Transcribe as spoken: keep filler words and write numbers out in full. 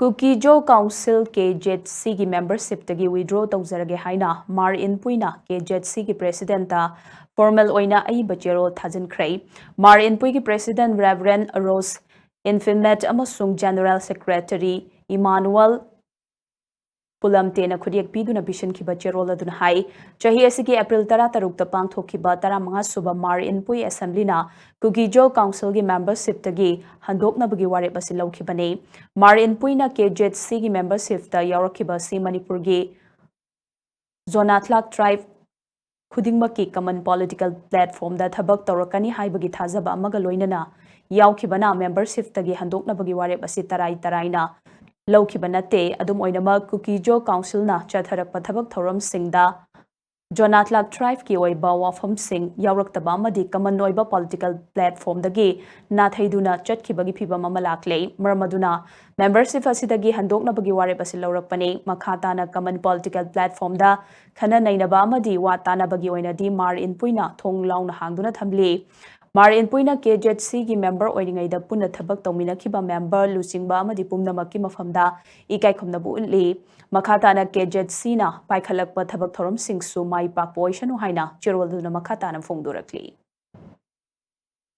ꯀꯨꯀꯤꯖꯣ council ꯀꯦ Z ꯁꯤꯒꯤ ꯃꯦꯝꯕꯔꯁꯤꯞꯇꯒꯤ withdraw ꯇꯧꯖꯔꯒꯦ ꯍꯥꯏꯅ ꯃꯥꯔ ꯏꯟꯄꯨꯏꯅ ꯀꯦ ꯖꯦꯠ ꯁꯤꯒꯤ ꯄ꯭ꯔꯦꯁꯤꯗꯦꯟꯠꯇ ꯐꯣꯔꯃꯦꯜ ꯑꯣꯏꯅ ꯑꯏꯕ ꯆꯦꯔꯣꯜ ꯊꯥꯖꯤꯟꯈ꯭ꯔꯦ꯫ ꯃꯥꯔ ꯏꯟꯄꯨꯏꯒꯤ ꯄ꯭ꯔꯦꯁꯤꯗꯦꯟꯠ ꯔꯦꯚꯔꯦꯟ ꯔꯣꯁ ꯏꯟꯐꯤꯃꯦꯠ ꯑꯃꯁꯨꯡ ꯖꯦꯅꯔꯦꯜ ꯁꯦꯀ꯭ꯔꯦꯇꯔꯤ ꯏꯃꯥꯅꯨꯑꯦꯜ ꯄꯨꯂꯝꯇꯦꯅ ꯈꯨꯠꯌꯦꯛ ꯄꯤꯗꯨꯅ ꯄꯤꯁꯤꯟꯈꯤꯕ ꯆꯦꯔꯣꯜ ꯑꯗꯨꯅ ꯍꯥꯏ, ꯆꯍꯤ ꯑꯁꯤꯒꯤ ꯑꯦꯄ꯭ꯔꯤꯜ ꯇꯔꯥꯇꯔꯨꯛꯇ ꯄꯥꯡꯊꯣꯛꯈꯤꯕ ꯇꯔꯥꯃꯉꯥ ꯁꯨꯕ ꯃꯥꯔ ꯏꯟꯄꯨꯏ ꯑꯦꯁꯦꯝꯕ꯭ꯂꯤꯅ ꯀꯨꯀꯤꯖꯣ ꯀꯥꯎꯟꯁꯤꯜꯒꯤ ꯃꯦꯝꯕꯔꯁꯤꯞꯇꯒꯤ ꯍꯟꯗꯣꯛꯅꯕꯒꯤ ꯋꯥꯔꯦꯞ ꯑꯁꯤ ꯂꯧꯈꯤꯕꯅꯤ꯫ ꯃꯥꯔ ꯏꯟꯄꯨꯏꯅ ꯀꯦ ꯖꯦꯠ ꯁꯤꯒꯤ ꯃꯦꯝꯕꯔꯁꯤꯞꯇ ꯌꯥꯎꯔꯛꯈꯤꯕ ꯑꯁꯤ ꯃꯅꯤꯄꯨꯔꯒꯤ ꯖꯣꯅꯥꯊ꯭ꯂꯥꯛ ꯇ꯭ꯔꯥꯏꯕ ꯈꯨꯗꯤꯡꯃꯛꯀꯤ ꯀꯃꯟ ꯄꯣꯂꯤꯇꯤꯀꯦꯜ ꯄ꯭ꯂꯦꯠꯐꯣꯝꯗ ꯊꯕꯛ ꯇꯧꯔꯛꯀꯅꯤ ꯍꯥꯏꯕꯒꯤ ꯊꯥꯖꯕ ꯑꯃꯒ ꯂꯣꯏꯅꯅ ꯌꯥꯎꯈꯤꯕꯅ ꯃꯦꯝꯕꯔꯁꯤꯞꯇꯒꯤ ꯍꯟꯗꯣꯛꯅꯕꯒꯤ ꯋꯥꯔꯦꯞ ꯑꯁꯤ ꯇꯔꯥꯏ ꯇꯔꯥꯏꯅ ꯂꯧꯈꯤꯕ ꯅꯠꯇꯦ꯫ ꯑꯗꯨꯝ ꯑꯣꯏꯅꯃꯛ, ꯀꯨꯀꯤꯖꯣ ꯀꯥꯎꯟꯁꯤꯜꯅ ꯆꯠꯊꯔꯛꯄ ꯊꯕꯛ ꯊꯧꯔꯝꯁꯤꯡꯗ ꯖꯣꯅꯥꯊ꯭ꯂꯥꯛ ꯇ꯭ꯔꯥꯏꯕꯀꯤ ꯑꯣꯏꯕ ꯋꯥꯐꯝꯁꯤꯡ ꯌꯥꯎꯔꯛꯇꯕ ꯑꯃꯗꯤ ꯀꯃꯟ ꯑꯣꯏꯕ ꯄꯣꯂꯤꯇꯤꯀꯦꯜ ꯄ꯭ꯂꯦꯠꯐꯣꯝꯗꯒꯤ ꯅꯥꯊꯩꯗꯨꯅ ꯆꯠꯈꯤꯕꯒꯤ ꯐꯤꯚꯝ ꯑꯃ ꯂꯥꯛꯂꯦ꯫ ꯃꯔꯝ ꯑꯗꯨꯅ, ꯃꯦꯝꯕꯔꯁꯤꯞ ꯑꯁꯤꯗꯒꯤ ꯍꯟꯗꯣꯛꯅꯕꯒꯤ ꯋꯥꯔꯦꯞ ꯑꯁꯤ ꯂꯧꯔꯛꯄꯅꯤ꯫ ꯃꯈꯥ ꯇꯥꯅ ꯀꯃꯟ ꯄꯣꯂꯤꯇꯤꯀꯦꯜ ꯄ꯭ꯂꯦꯠꯐꯣꯝꯗ ꯈꯟꯅ ꯅꯩꯅꯕ ꯑꯃꯗꯤ ꯋꯥ ꯇꯥꯅꯕꯒꯤ ꯑꯣꯏꯅꯗꯤ ꯃꯥꯔ ꯏꯟꯄꯨꯏꯅ ꯊꯣꯡ ꯂꯥꯎꯅ ꯍꯥꯡꯗꯨꯅ ꯊꯝꯂꯤ꯫ ꯃꯥꯔ ꯏꯟꯄꯨꯏꯅ ꯀꯦ ꯖꯦꯠ ꯁꯤꯒꯤ ꯃꯦꯝꯕꯔ ꯑꯣꯏꯔꯤꯉꯩꯗ ꯄꯨꯟꯅ ꯊꯕꯛ ꯇꯧꯃꯤꯟꯅꯈꯤꯕ ꯃꯦꯝꯕꯔ, ꯂꯨꯆꯤꯡꯕ ꯑꯃꯗꯤ ꯄꯨꯝꯅꯃꯛꯀꯤ ꯃꯐꯝꯗ ꯏꯀꯥꯏ ꯈꯨꯝꯅꯕ ꯎꯠꯂꯤ꯫ ꯃꯈꯥ ꯇꯥꯅ ꯀꯦ ꯖꯦꯠ ꯁꯤꯅ ꯄꯥꯏꯈꯠꯂꯛꯄ ꯊꯕꯛ ꯊꯧꯔꯝꯁꯤꯡꯁꯨ ꯃꯥꯏ ꯄꯥꯛꯄ ꯑꯣꯏꯁꯅꯨ ꯍꯥꯏꯅ ꯆꯦꯔꯣꯜꯗꯨꯅ ꯃꯈꯥ ꯇꯥꯅ ꯐꯣꯡꯗꯣꯔꯛꯂꯤ꯫